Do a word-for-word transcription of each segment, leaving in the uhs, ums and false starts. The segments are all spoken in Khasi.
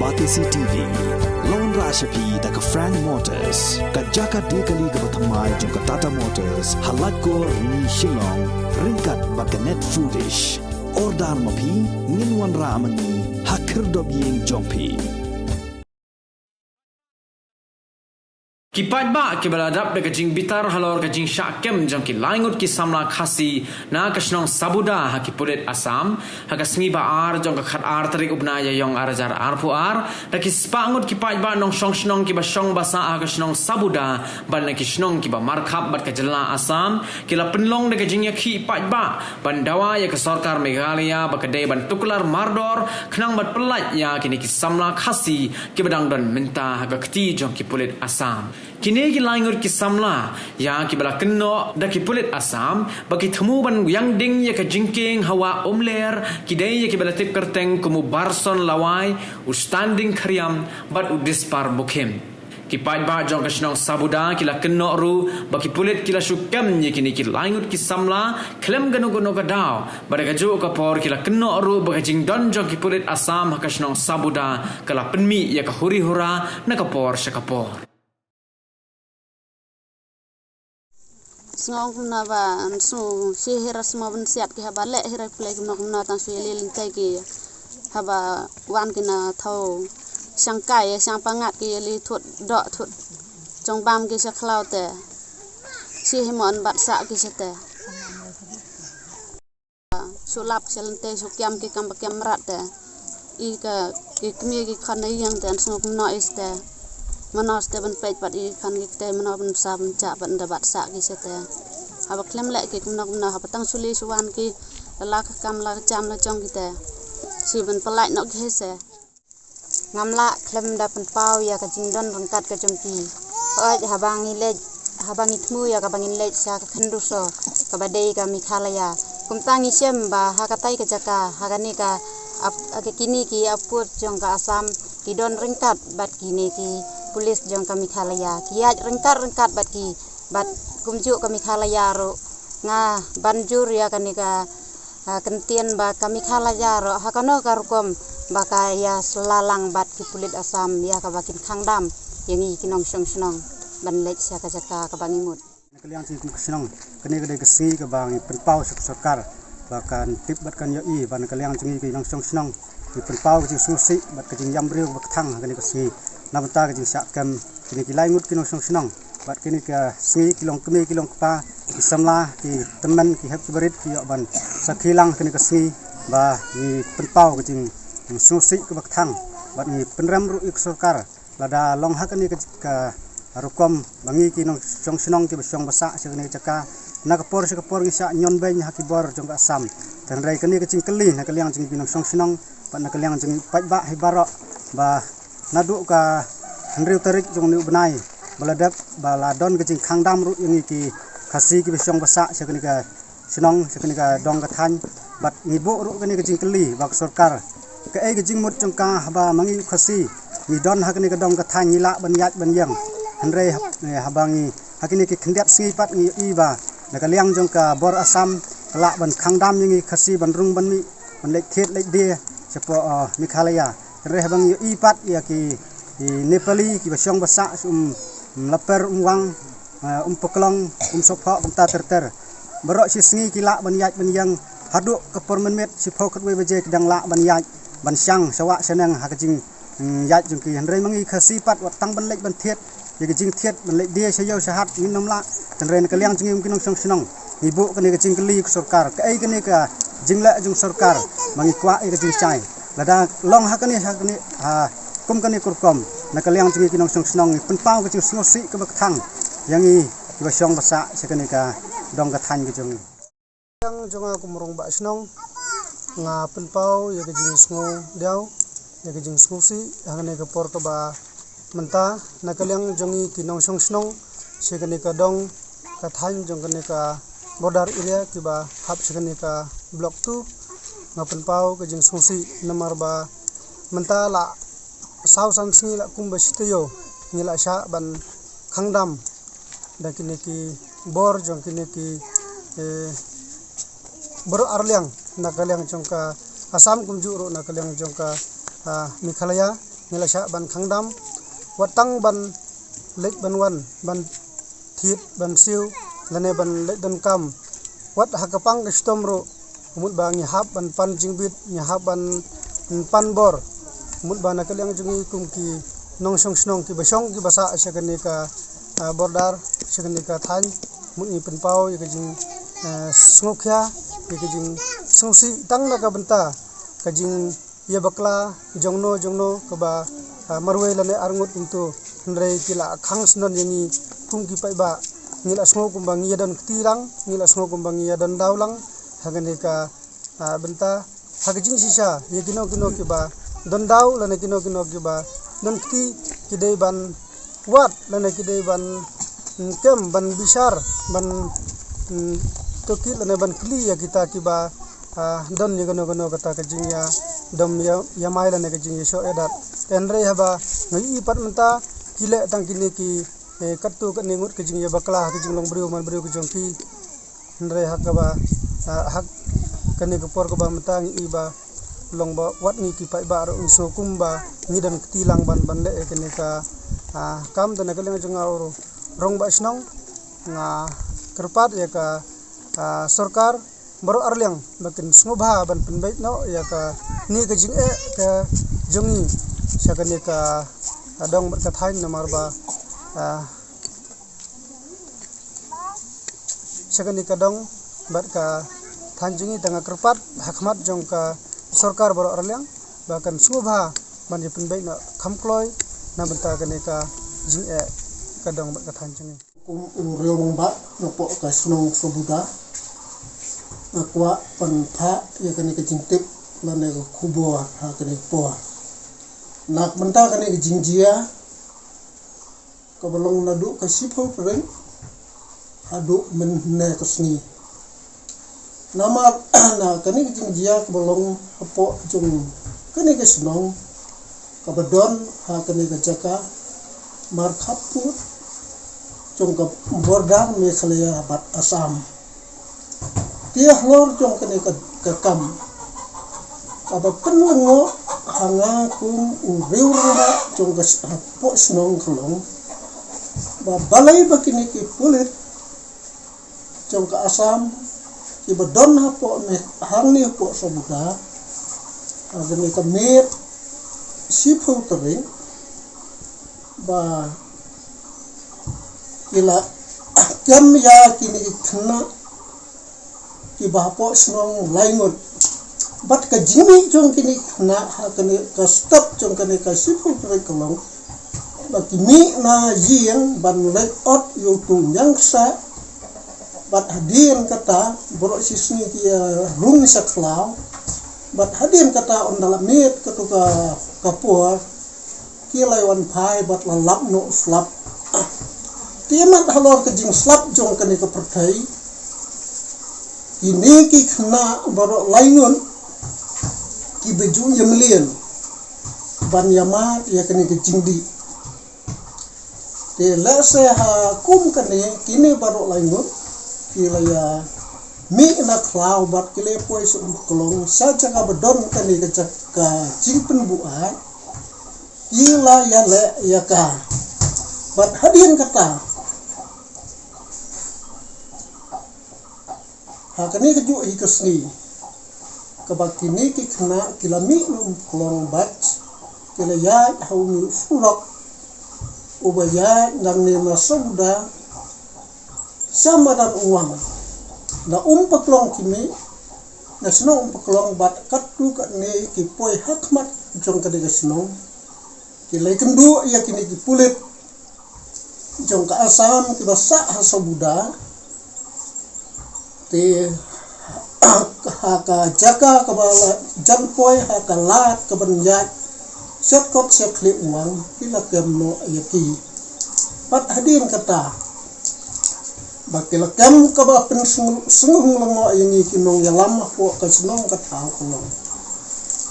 Batesi T V, la wanrah sha phi da ka Frank Motors, ka jaka die kali kaba thymmai jong ka Tata Motors, ha Laitkor, Rni, Shillong, ryngkat bad ka Net Foodish. Order ma phi, ngin wanrah ma ngi ha khyrdop ïing jong phi. Ki paidbah kiba la dap da ka jingbitar halor ka jingshah kem jong ki lai ngut ki samla Khasi na ka shnong Sabuda ha ki pulit Assam, ha ka sngi ba ar jong ka khatar tarik u bnai Ïaïong ar hajar arphew ar, da ki spah ngut ki paidbah nongshong shnong kiba shong ba sah ha ka shnong Sabuda, bad na ki shnong kiba markhap bad ka jylla Assam, ki la pynlong da ka jingïakhih paidbah ban dawa ïa ka sorkar Meghalaya ba ka dei ban tuklar mardor, khnang ban pyllait ïa kine ki samla Khasi kiba dang don mynta ha ka kti jong ki pulit Assam. Kine ki lai ngut ki samla ïa kiba la kynnoh da ki pulit Assam ba ki thmu ban ïang ding ïa ka jingkieng ha Wah Umler, ki dei ïa kiba la tip kyrteng kum u Barson Lawai, u Standing Khriam bad u Dispar Bukim. Ki paidbah jong ka shnong Sabuda ki la kynnoh ruh ba ki pulit ki la shu kem ïa kine ki lai ngut ki samla khlem kano kano ka daw, bad ha kajuh ka por ki la kynnoh ruh ba ka jingdon jong ki pulit Assam ha ka shnong Sabuda ka la pynmih ïa ka huri hura na ka por sha ka por. Sngew kumno ba, sngew shi hira sma ban siat ki haba leh hira play kumno kumno tang shi li lynte ki haba wan ki na thaw shang kai, shang pangat ki li thut doh thut jong bam ki sha khlaw te. Shi hi mon bat sa ki sha te. Shu lap sha lynte shu kiam ki kam ba kiam mrad te. I ka, i kmie ki khon na ïing te, sngew kumno i ste. Mano ste ban peit pat i khon ki te, mano ban sa ban chah pat nda bat sa ki ste. Haba khlem leh ki kumno kumno, haba tang shu li shu wan ki, la ka kam la ka jam la jong ki te. Shi ban pyllait noh ki he se. Ngam lah khlem da pynpaw ïa ka jingdon ryngkat ka jong ki. Hooid haba ngi leit, haba ngi thmu ïa kaba ngin leit sha ka khynduso kaba dei ka Meghalaya. Kumta ngi shem ba ha katai ka jaka, ha kane ka ap-, ha kine ki aput jong ka Assam, ki don ryngkat bad kine ki pulit jong ka Meghalaya. Ki ïaid ryngkat ryngkat bad ki, bad kumjuh ka Meghalaya ruh. Nga ban jur ïa kane ka, ah, kyntien ba ka Meghalaya ruh ha kano ka rukom ba ka ïa sla lang bad ki pulit Assam ïa kaba kin khang dam ïa ngi ki nongshong shnong ban leit sha ka jaka kaba ngi mut. Na ka liang jong ngi kum ka shnong, kane ka dei ka sngi kaba ngi pynpaw sha ka sorkar ba kan tip bad kan ïohi ba na ka liang jong ngi ki nongshong shnong ngi pynpaw ka jingsngewsih bad ka jingïam briew kaba kthang ha kane ka sngi. Na bynta ka jingshah kem kine ki lai ngut ki nongshong shnong. Bad kine ka sngi ki long kmie ki long kpa, ki samla, ki tymmen, ki hep ki barit, ki ïoh ban sakhi lang kine ka sngi ba ngi pynpaw ka jingsngewsih kaba kthang bad ngi pynrem ruh ïa ka sorkar lada long ha kane ka, ka rukom ba ngi ki nongshong shnong kiba shong ba sah sha kane ka jaka, na ka por sha ka por ngi shah ñion beiñ ha ki bor jong ka Assam. Hynrei kane ka jingkylli na ka liang jong ki nongshong shnong bad na ka liang jong ki paidbah hi baroh ba naduh ka hynriew tarik jong une u bnai ba la dep ba la don ka jingkhang dam ruh ïa ngi ki Khasi kiba shong ba sah sha kane ka shnong, sha kane ka dong ka thaiñ. Bad ngi buh ruh kane ka jingkylli ba ka sorkar, kaei ka jingmut jong ka haba ma ngi u Khasi ngi don ha kane ka dong ka thaiñ ngi lah ban ïaid ban ïeng. Hynrei hab-, eh, haba ngi ha kine ki khyndiat sngi pat ngi ïohi ba na ka liang jong ka bor Assam ka lah ban khang dam ïa ngi Khasi ban rung ban mih ban leit thied leit die shapoh, ah, Meghalaya. Hynrei haba ngi ïohi pat ïa ki, ki Nepali kiba shong ba sah sha um, um Laper, um Wang, ah, um Paklong, um Sophoh, kumta ter ter. Baroh shi sngi ki lah ban ïaid ban ïeng haduh ka por mynmiet shiphew khatwei baje ki dang lah ban ïaid ban shang sha wah sha neng ha ka jing, mm, ïaid jong ki. Hynrei ma ngi Khasi pat wat tang ban leit ban thied ïa ka jingthied ban leit die sha ïew sha hat ngin ym lah. Hynrei na ka liang jong ngi kum ki nongshong shnong ngi buh kane ka jingkylli ka sorkar, kaei kane ka jingleh jong sorkar ba ngi kwah ïa ka jingshai. Lada long ha kane, ha kane, ha kum kane ka rukom, na ka liang jong ngi ki nongshong shnong ngi pynpaw ka jingsngewsih kaba kthang ïa ngi kiba shong ba sah sha kane ka dong ka thaiñ ka jong ngi. Liang jong nga kum u rangbah shnong nga pynpaw ïa ka jingsngewdiaw, ïa ka jingsngewsih ha kane ka por kaba mynta na ka liang jong ngi ki nongshong shnong sha kane ka dong ka thaiñ jong kane ka border area kiba hap sha kane ka block two. Nga pynpaw ka jingsngewsih namar ba mynta la saw san sngi la kumba shi taïew ngi la shah ban khang dam da kine ki bor jong kine ki, eh, baroh ar liang, na ka liang jong ka Assam kumjuh ruh na ka liang jong ka, ah, Meghalaya. ngi la shah ban khang dam, wat tang ban leit ban wan, ban thied, ban siew, lane ban leit donkam. Wat ha ka pang ka shitom ruh, mut ba ngi hap ban pan jingbit, ngi hap ban pan bor, mut ba na ka liang jong ngi kum ki nongshong shnong kiba shong kiba sah sha kane ka, ah, border, sha kane ka thaiñ, mut ngi pynpaw ïa ka jing, eh, sngewkhia, ïa ka jingsngewsih tang na ka bynta ka jing ïa bakla jongno jongno kaba, ah, marwei lane arngut kumto, hynrei ki la khang shnong ïa ngi kum ki paidbah. Ngi la sngew kumba ngi ïa don kti lang, ngi la sngew kumba ngi ïa don daw lang ha kane ka, ah, bynta. Ha ka jingshisha ïa kino kino kiba don daw lane kino kino kiba don kti, ki dei ban wad lane ki dei ban, mm, kem, ban bishar, ban, mm, tohkit lane ban kylli ïa kita kiba, ah, don ïa kano kano kata ka jingïadom ïa, ïa mai lane ka jingïashoh ïadat. Hynrei haba nga ïohi pat mynta ki leh tang kine ki, eh, katto katne ngut ka jingïabakla ha ka jinglong briew man briew ka jong ki. Hynrei ha kaba, ah, ha kane ka por kaba mynta ngi i ba long ba wat ngi ki paidbah ruh ngi sngew kumba ngi don kti lang ban, ban leh ïa kane ka, ah, kam. Te na ka liang jong nga u rangbah shnong, nga kyrpad ïa ka, ah, sorkar baroh arliang ba kin sngewbha ban pynbeit noh ïa kane ka jingeh ka jong ngi sha kane ka, ah, dong bad ka thaiñ, namar ba, ah, sha kane ka dong bad ka thaiñ jong ngi. Te nga kyrpad ha khmat jong ka sorkar baroh arliang ba kan sngewbha ban ïa pynbeit noh kham kloi na bynta kane ka jingeh ka dong bad ka thaiñ jong ngi. Kum u riew rangbah napoh ka shnong Sohbuda, nga kwah ban phah ïa kane ka jingtip lane ka khubor ha kane ka por. Na ka bynta kane ka jingjia kaba long naduh ka shiphew tarik haduh mynne ka sngi. Namar na kane ka jingjia kaba long hapoh jong kane ka shnong kaba don ha kane ka jaka markhappud jong ka border Meghalaya bad Assam. Te halor jong kane ka, ka kam kaba pynlyngngoh ha nga kum u riew rangbah jong ka s-, hapoh shnong ka long ba balei ba kine ki pulit jong ka Assam kiba don hapoh Me-, hangne hapoh Sohbuda, ha kane ka miet shiphew tarik ba ki la kem ïa kine ki khynnah kiba hapoh shnong lai ngut. Bad ka jingmih jong kine ki khynnah ha kane ka step jong kane ka shiphew tarik ka long ba ki mih na ïing ban leit ot ïa uto u ñiangkseh. Bad hadien kata baroh shisngi ki, eh, rung sha khlaw. Bad hadien kata ynda la miet kato ka, ka por, ki la wan phai bad la lap noh u slap. Te mat halor ka jingslap jong kane ka pyrthei, kine ki khynnah baroh lai ngut kiba ju ïa mlien ban ïa mad ïa kane ka jingdih. Te lehse ha kum kane kine baroh lai ngut ki la ïa mih na khlaw bad ki la poi sha Umklong, sha jaka ba don kane ka jaka jingpynbuaid, ki la ïaleh ïa ka. Bad hadien kata, ha kane kajuh hi ka sngi kaba kine ki khynnah ki la mih na Umklong bad ki la ïaid ha une u surok uba ïaid nangne na Sohbuda sha madan Umwang. Na Umpaklong ki mih, na shnong Umpaklong bad katto katne ki poi ha khmat jong kane ka shnong. Ki la ïakynduh ïa kine ki pulit jong ka Assam kiba sah ha Sohbuda. Te ha ka jaka kaba la jan poi ha ka lad kaban ïaid shet kot shet khlieh Umwang, ki la kem noh ïa ki. Bad hadien kata ba ki la kem kaba pynsngewlyngngoh ïa ngi ki nongïalam hapoh ka shnong ka thaw ka long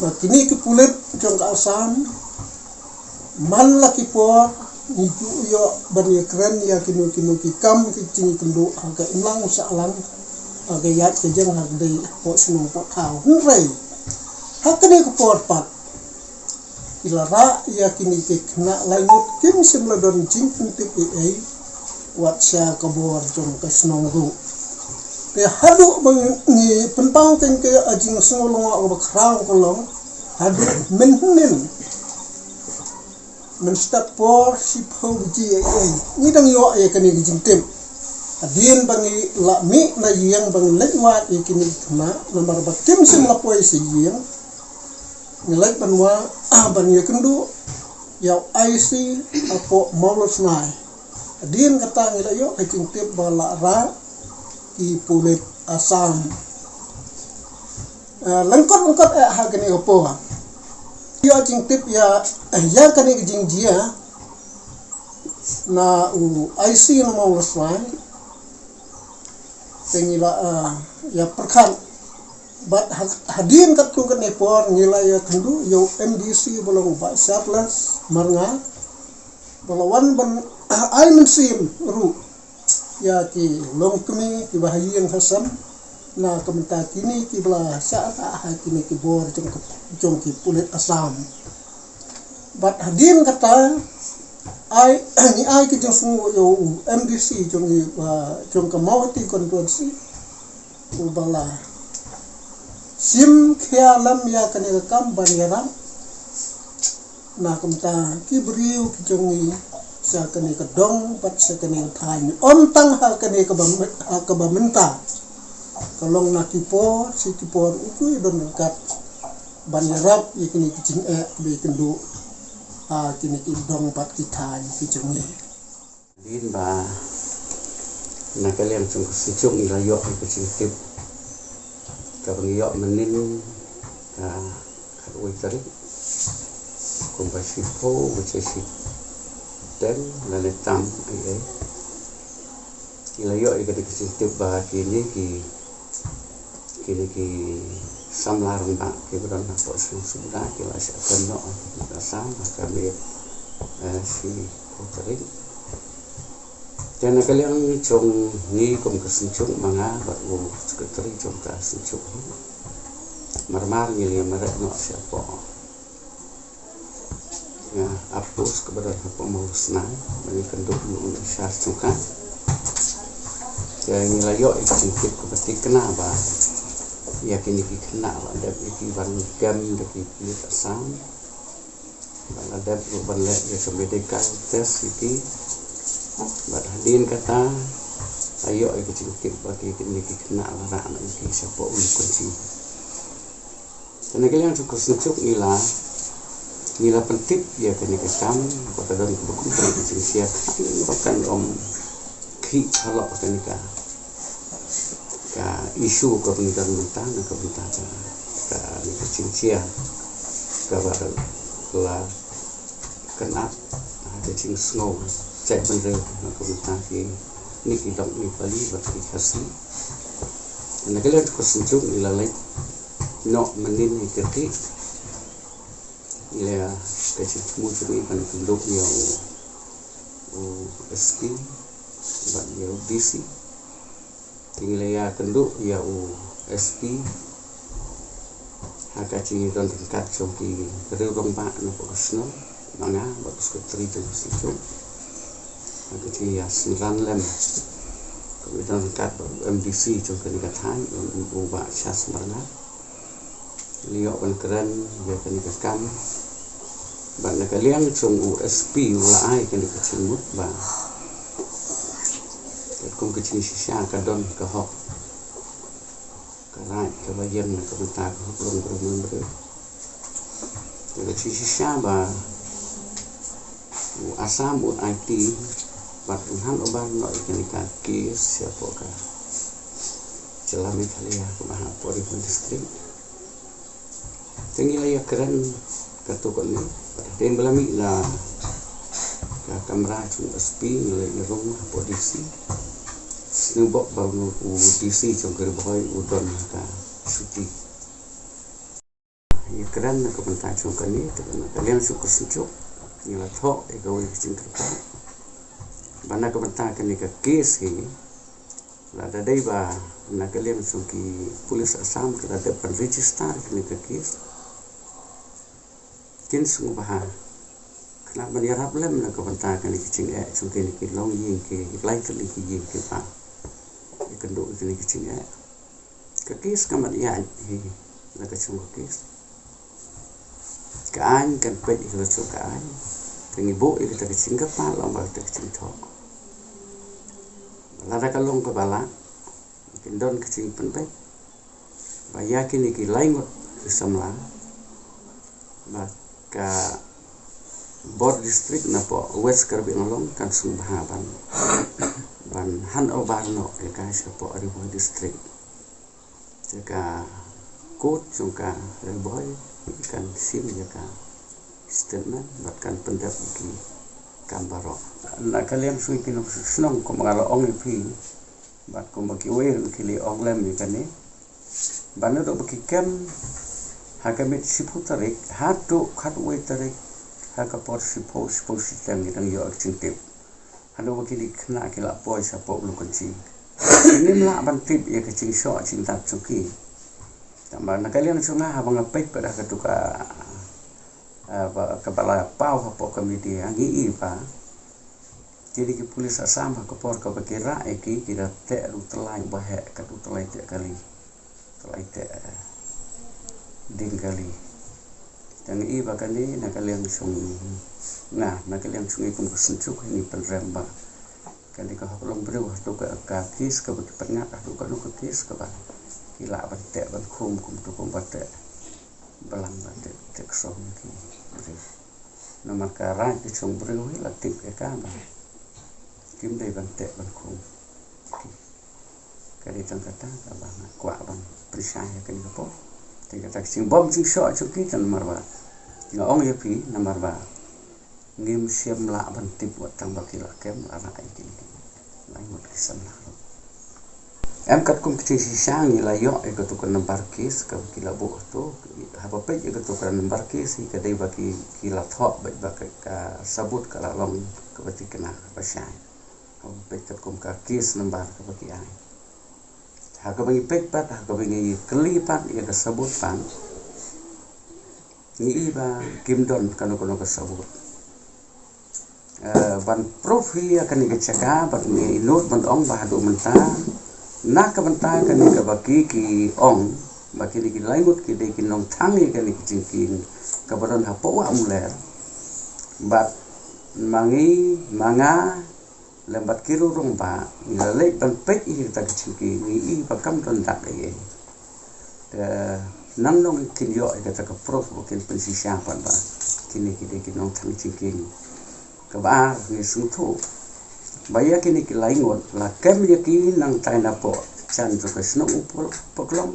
ba kine ki pulit jong ka Assam man la ki por ngi ju ïoh ban ïakren ïa kino kino ki kam ki jingïakynduh ha ka imlang sahlang, ha ka ïaid ka jeng, ha ka dei hapoh shnong hapoh thaw. Hynrei ha kane ka por pat Ki la rah ïa kine ki khynnah lai ngut, kim shym la don jingpyntip ei ei wat sha ka bor jong ka shnong ruh. Te haduh ba ngi pynpaw kane ka jingsngew lyngngoh kaba khraw ka long, haduh mynhynnin mynstep por shiphew baje ei ei ngi dang ïoh ïa kane ka jingtip. Hadien ba ngi la mih na ïing ba ngi leit wad ïa kine ki khynnah, namar ba kim shym la poi sha ïing, ngi leit ban wad, ban ïakynduh ïa u I C hapoh Mawlasnai. Hadien kata ngi la ïoh ka jingtip ba la rah ki pulit Assam. Ah, lyngkot lyngkot eh ha kane ka por, ïoh jingtip ïa, ïa kane ka jingjia na u I C na Mawlasnai. Te ngi la, ah, ïa pyrkhat. Bad ha-, hadien katto katne por ngi la ïakynduh ïa u M D C ba long u Bah Sharles Marngar, ba la wan ban, ah, ai mynsiem ruh ïa ki longkmie kiba ha ïing ha sem na ka bynta kine kiba la shah rah ha kine ki bor jong ka, jong ki pulit Assam. Bad hadien kata, ai, ngi ai ka jingsngew ïa u M D C jong ngi, ah, jong ka Mawhati constituency, uba la shim khia lem ïa kane ka kam ban ïarap na ka bynta ki briew ki jong ngi sha kane ka dong bad sha kane ka thaiñ. Ym tang ha kane kaba my-, ha kaba mynta, ka long na ki por shi ki por u kwah don ryngkat ban ïarap ïa kine ki jingeh kiba ïakynduh ha kine ki dong bad ki thaiñ ki jong ngi. Hadien ba na ka liang jong ka synshar ngi la ïoh ïa ka jingtip kaba ngi ïoh mynhynnin ka khatwei tarik, kumba shiphew baje shi tem lane tam ei ei. Ngi la ïoh ïa ka jingtip ba kine ki, kine ki samla rangbah kiba don hapoh shnong Sumda ki la shah kem noh ha Assam ha ka miet, eh, shiphew tarik. Te na ka liang jong ngi kum ka synshar ma nga bad u secretary jong ka synshar, mar mar ngi la mareh noh shapoh nga, outpost kaba don hapoh Mawlasnai, ban ïakynduh ïa u Nongshad jong ka. Te ngi la ïoh ïa ka jingtip kaba thikna ba ïa kine ki khynnah la dep ïa ki ban kem da ki pulit Assam. Bad la dep ruh ban leh ïa ka medical test ïa ki. Bad hadien kata la ïoh ïa ka jingtip ba ki, kine ki khynnah la rah noh ïa ki shapoh Unni Kynshi. Te na ka liang jong ka synshar ngi la, ngi la pyntip ïa kane ka kam ba ka don kaba kum kane ka jingshai, ba kan ym khih halor kane ka, ka issue kaba ngi don mynta na ka bynta ka, kane ka jingshai kaba la kynad ha ka jingsngew jaitbynriew na ka bynta kine ki dong Nepali bad ki Khasi. Na ka liang jong ka synshar ngi la leit noh mynhynnin ïa ka kyrkieh. Ngi la, ka jingthmu jong ngi ban ïakynduh ïa u, u S P bad ïa u D C. Te ngi la ïakynduh ïa u S P ha ka jingïadon ryngkat jong ki riew rangbah na poh ka shnong, ma nga bad u secretary jong ka synshar, ha ka jingïasynran lem, ka jingïadon ryngkat bad u M D C jong kane ka thaiñ, u Bah Charles Marngar. Ngi ïoh ban kren ïa kane ka kam. Bad na ka liang jong u S P u la ai kane ka jingmut ba katkum ka jingshisha ka don ka hok, ka right kaba ïeng na ka bynta ka hok longbriew manbriew. Ka jingshisha ba u Assam un aiti bad un hand over noh ïa kane ka case shapoh ka jylla Meghalaya kaba hapoh Ri Bhoi District. Te ngi la ïakren katto katne, bad hadien ba la mih na ka kamra jong u S P ngi la ïa rung hapoh D C. Sngewbok ba u D C jong ka Ri Bhoi u don ha ka shuti. Ïakren na ka bynta jong kane, te na ka liang jong ka synshar ngi la thoh ïa kawei ka jingkyrpad ba na ka bynta kane ka case hi, lada dei ba na ka liang jong ki police Assam ki la dep ban register kane ka case, Kin sngewbha khnang ban ïarap lem na ka bynta kane ka jingeh jong kine ki longïing, ki lai tylli ki ïing ki pa. Ïa kynduh kine ki jingeh. Ka kes ka mat ïaid hi la ka jong ka kes. Ka aiñ kan peit hi la jong ka aiñ. Ka ngi buh ïa kata ka jingkyrpad la ka jingthoh. Lada ka long kaba lah, kin don ka jingpynbeit ba ïa kine ki laingut ki samla ba ka bor district na poh West Karbi Anglong kan sngewbha ban ban hand over noh ïa ka sha poh Ri Bhoi district. Te ka kot jong ka Ri Bhoi kan shim ïa ka statement bad kan pyndep ïa ki kam baroh. Na ka liang shuh ki nongshong shnong, kumba nga la ong ïa phi bad kumba kiwei ruh ki la ong lem ïa kane, ba naduh ba ki kem ha ka miet shiphew tarik haduh khatwei tarik, ha ka por shiphew, shiphew shiteng ngi dang ïoh ka jingtip. Haduh ba kine ki khynnah ki la poi shapoh Blue Country, ngim lah ban tip ïa ka jingshoh jingdap jong ki. Tangba na ka liang jong nga, haba nga peit pat ha katu ka, ah, ba, kaba la paw hapoh ka media, ngi i ba kine ki police Assam ha ka por kaba ki rah ïa ki, ki da teh da u tyllai ba heh, kat u tyllai teh kali, tyllai teh, eh, dieng kali. Te nga i ba kane na ka liang jong nga, na ka liang jong ngi kum ka synjuk, ngi pynrem ba kane ka hok long briew haduh ka, ka kes kaba ki pynngat, haduh kano ka kes kaba ki lah ban teh ban khum, kum tu kum ba teh balang, ba teh, teh ksong ki briew. Namar ka raid ka jong briew hi la tip ïa ka ba kim dei ban teh ban khum. Ka dei tang kata kaba nga kwah ban pynshai ha kane ka por. Te kata ka jingbym jingshoh jong ki, tang namar ba nga ong ïa phi, namar ba ngim shym lah ban tip wat tang ba ki la kem, la rah ïa ki, ki laingut ki samla ruh. Em katkum ka jingshisha ngi la ïoh ïa katu ka nambar kes kaba ki la buh tu. Haba peit ïa katu ka nambar kes hi, ka dei ba ki, ki la thoh beit ba ka, ka sabut ka la long kaba thikna kaba shai. Haba peit katkum ka kes nambar kaba ki ai, ha kaba ngi peit pat, ha kaba ngi kylli pat ïa ka sabut pat, ngi i ba kim don kano kano ka sabut. Eh, ban proof hi ïa kane ka jaka, bad ngi nud ban ong ba haduh mynta, na ka bynta kane kaba ki, ki ong ba kine ki laingut ki dei ki nongthang ïa kane ka jingkieng kaba don hapoh Wah Umler. Bad ma ngi, ma nga lem bad ki rangbah ngi la leit ban peit ïa kata ka jingkieng, ngi i ba kam don dak ei ei. Te nangno kin ïoh ïa kata ka proof ba kin pynshisha pat ba kine ki dei ki nongthang jingkieng. Kaba ar, ngi sngewthuh ba ïa kine ki laingut la kem ïa ki nangtai napoh jan jong ka shnong U Poklong,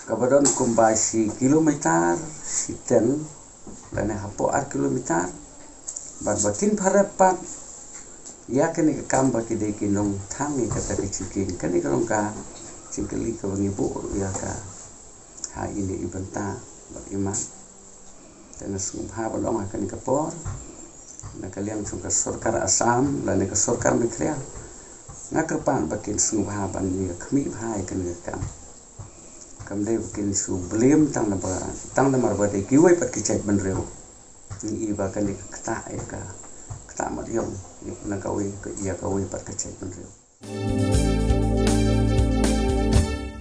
kaba don kumba shi kilometer shiteng lane hapoh ar kilometer. Bad ba kin pharep pat ïa kane ka kam ba ki dei ki nongthang ïa kata ka jingkieng. Kane ka long ka jingkylli kaba ngi buh ruh ïa ka ha ine i bynta bad i mat. Te nga sngewbha ban ong ha kane ka por, na ka liang jong ka sorkar Assam lane ka sorkar Meghalaya, nga kyrpad ba kin sngewbha ban ïa khmih bha ïa kane ka kam. Kam dei ba kin shu blame tang namar, tang namar ba dei kiwei pat ki jaitbynriew. Ngi i ba kane ka ktah ïa ka, ktah mat ïong na kawei ka, ïa kawei pat ka jaitbynriew.